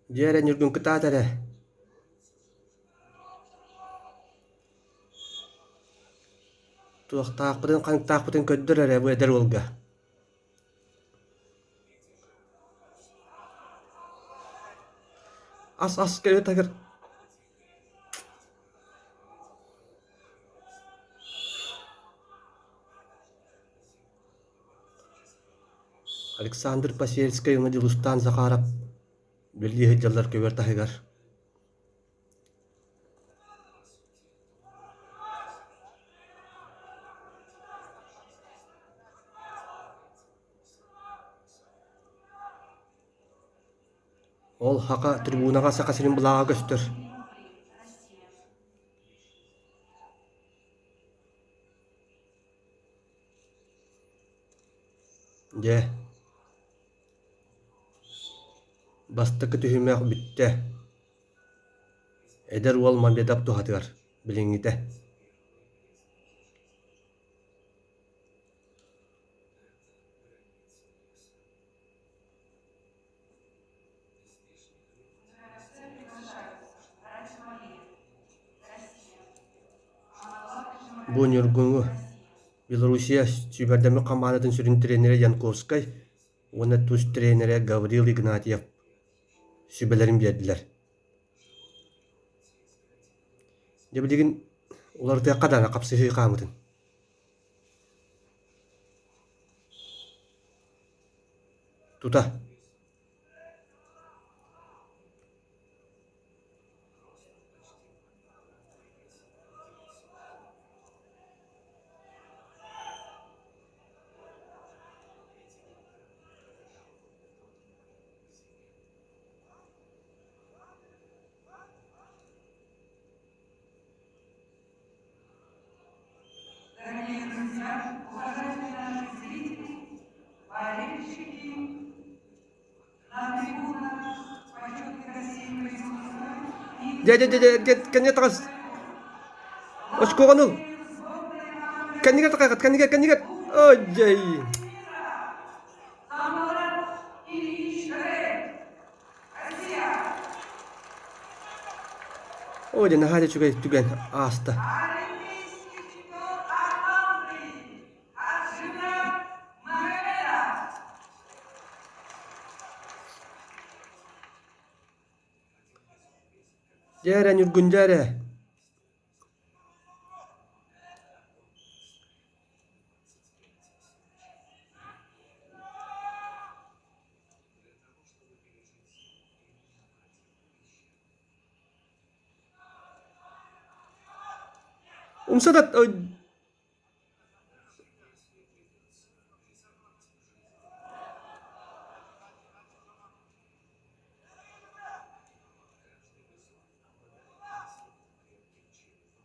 Дьэ эрэ Ньургун кытаат эрэ. Туохтаахпытын ханныктаахпытын көрдөр эрэ бу эдэр уолга. Ас ас кэлэ Александр Посельскай уонна Дьулустаан Захаров үлэлии сылдьаллар көбөр таһыгар. Ол хака трибунаҕа Саха сирин былааҕа көстөр. Дьэ, бастакы түһүмэх бүттэ. Эдэр уол Мамедов туһатыгар билиҥҥитэ. Бу Ньургуну Белоруссия сүүмэрдэммит хамаандатын сүрүн тренерэ Янковскай уонна тус тренерэ Гаврил Игнатьев сүбэлэрин биэрдилэр. Дьэ билигин уларытыахха даҕаны хапсыһыы хаамытын. Тута Дорогие друзья, уважаемые наши зрители, болельщики, на трибунах почетных гостей присутствуют и Дьэ, дьэ, дьэ, дьэ, кэннигэр таҕыс. Очкоҕун ыл. Кэннигэр такайгат, кэннигэр, кэннигэр. Ой, дьэй. Самарат Ильич Рэ, Россия! Оо, дьэ, наһаа да үчүгэй түгэн ааста. Олимпийский чемпион Атланты Аржина Магомедов! Дьэ эрэ, Ньургун, дьэ эрэ. Умса да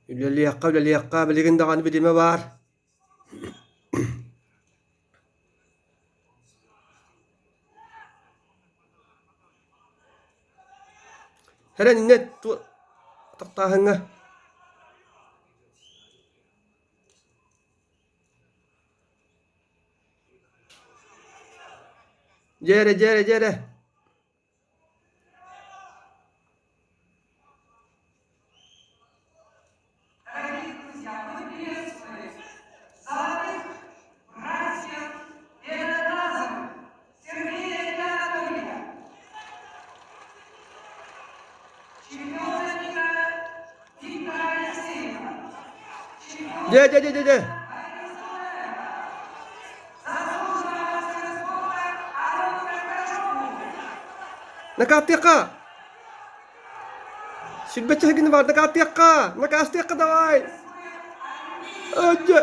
Үлэлиэххэ, үлэлиэххэ, билигин даҕаны билимэ баар. Эрэн иннэ тохтааһыҥҥа Дьээрэ, дьээрэ, дьээрэ. Дорогие друзья, мы приветствуем золотых братьев Белоглазовых, Сергея и Анатолия, чемпиона мира Виктора Алексеева, чемпиона Дьэ, дьэ, дьэ, дьэ, дьэ. Аризоны, заслуженного мастера спорта Алена Карачеву. Накааттыахха! Сүүрбэччэ гына бар, накааттыахха! Накаастыахха давай! Дьэ!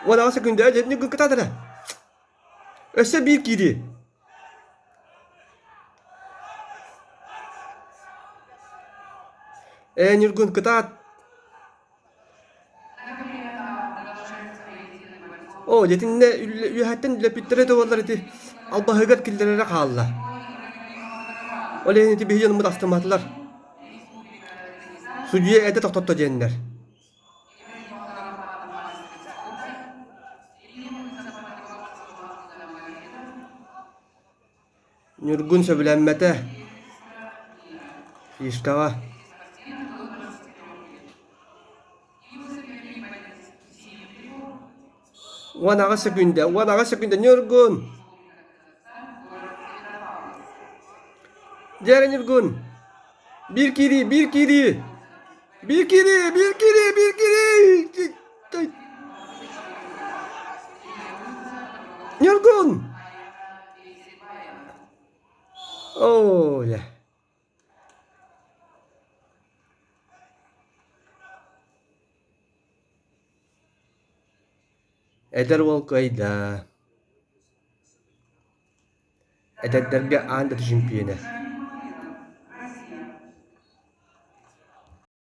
Уон секунда, дьэ, кытаат эрэ. Өссө биир киирии. Ээ, Ньургун, кытаат! Оо, дьэтиннэ үөһэттэн үлэппиттэрэ да буоллар ити албаһыгар киллэрэрэ хаалла. Ол иһин ити биһи дьонуммут астымматылар. Судьуйа эрдэ тохтотто диэннэр. Ньургун сөбүлэммэтэ. Фишкаҕа. 18 сөкүүндэ, 18 сөкүүндэ Ньургун! Дьэ Ньургун! Биир киирии, биир киирии! Биир киирии, биир киирии, биир киирии! Ньургун! Оо, дьэ. Эдэр уол кыайда. Эдэрдэргэ аан дойду чөмпүйүөнэ.